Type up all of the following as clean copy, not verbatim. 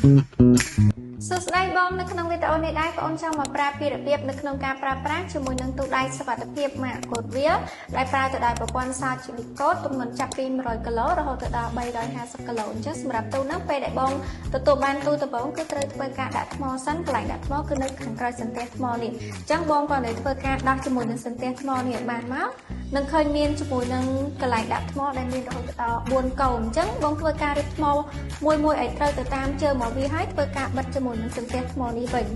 សួស្តីបងនៅក្នុងវីដេអូនេះដែរបងអូនចង់មកប្រាប់ពីរបៀបនៅក្នុងការប្រើប្រាស់ជាមួយនឹងទូដៃសុវត្ថិភាពម៉ាក Goodwill ដែលប្រើទៅដោយប្រព័ន្ធសោជីលីកូតទម្ងន់ចាប់ពី100គីឡូរហូតទៅដល់350គីឡូអញ្ចឹងសម្រាប់ទូហ្នឹងពេលដែលបងទទួលបានទូដំបូងគឺត្រូវធ្វើការដាក់ថ្មសិនកន្លែងដាក់ថ្មគឺនៅខាងក្រោយសន្ទះថ្មនេះអញ្ចឹងបងក៏នៅធ្វើការដោះជាមួយនឹងសន្ទះថ្មនេះឲ្យបានមកនឹងឃើញមានជាមួយនឹងកន្លែងដាក់ថ្មដែលមានរហូតដល់4កូនអញ្ចឹងបងធ្វើការរៀបថ្មមួយមួយឲ្យត្រូវទៅតាមជើងមកវាហើយធ្វើការបិទជាមួយនឹងសន្ទះថ្មនេះវិញ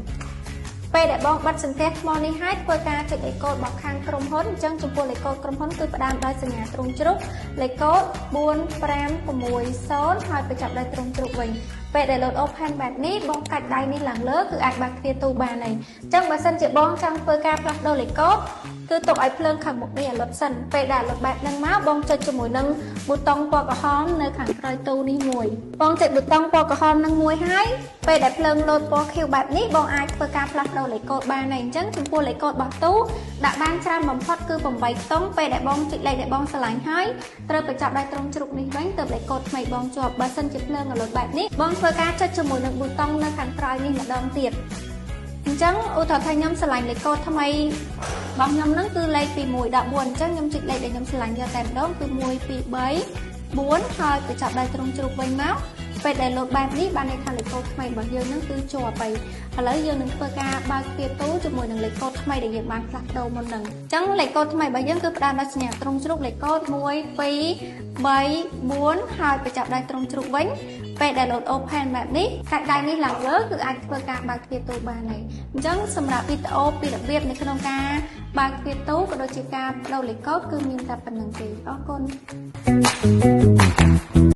ពេលដែលបងបិទសន្ទះថ្មនេះហើយធ្វើការចុចលេខកូដរបស់ខាងក្រុមហ៊ុនអញ្ចឹងចំពោះលេខកូដក្រុមហ៊ុនគឺផ្ដើមដោយសញ្ញាទ្រង់ជ្រុកលេខកូដ4560ហើយបញ្ចប់ដោយទ្រង់ជ្រុកវិញពេលដែលលោត open បែបនេះបងកាច់ដៃនេះឡើងលើគឺអាចបើកទ្វារទូបានហើយអញ្ចឹងបើសិនជាបងចង់ធ្វើការផ្លាស់ប្ដូរលេខកូដគឺទុកឲ្យភ្លើងខាងមុខនេះឲ្យលុតសិនពេលដែលលុតបែបហ្នឹងមកបងចុចជាមួយនឹងប៊ូតុងពណ៌ក្រហមនៅខាងក្រោយទូនេះមួយបងចុចប៊ូតុងពណ៌ក្រហមនឹងមួយហើយពេលដែលភ្លើងលោតពណ៌ខៀវបែបនេះបងអាចធ្វើការផ្លាស់ប្ដូរលេខកូដបានហើយអញ្ចឹងចំពោះលេខកូដរបស់ទូដាក់បានច្រើនបំផុតគឺ8ខ្ទង់ពេលដែលបងចុចលេខដែលបងស្រឡាញ់ហើយត្រូវបញ្ចប់ដោយត្រង់ជ្រុកនេះវិញទើបលេខកូដថ្មីបងជាប់បើសិនជាភ្លើងរលត់បែបនេះបងធ្វើការចុចជាមួយនឹងប៊ូតុងនៅខាងក្រោយនេះម្ដងទៀតអញ្ចឹងឧទាហរណ៍ថាខ្ញុំស្រឡាញ់លេខកូដថ្មីរបស់ខ្ញុំហ្នឹងគឺលេខពី1ដល់4អញ្ចឹងខ្ញុំចុចលេខដែលខ្ញុំស្រឡាញ់យកតែម្ដងគឺ1 2 3 4ហើយបញ្ចប់ដោយត្រង់ជ្រុកវិញមកពេលដែលលោតបែបនេះបានន័យថាលេខកូដថ្មីរបស់យើងហ្នឹងគឺជាប់ហើយឥឡូវយើងនឹងធ្វើការបើកទ្វារទូជាមួយនឹងលេខកូដថ្មីដែលយើងបានផ្លាស់ប្ដូរមុនហ្នឹងអញ្ចឹងលេខកូដថ្មីរបស់យើងគឺផ្ដើមដោយសញ្ញាទ្រង់ជ្រុកលេខកូដ1 2 3 4ហើយបញ្ចប់ដោយទ្រង់ជ្រុកវិញពេលដែលលោត open បែបនេះកាច់ដៃនេះឡើងលើគឺអាចធ្វើការបើកទ្វារទូបានហើយអញ្ចឹងសម្រាប់វីដេអូពីរបៀបនៅក្នុងការបើកទ្វារទូក៏ដូចជាការបដូរលេខកូដគឺមានតែប៉ុណ្្នឹងទេអរគុណ។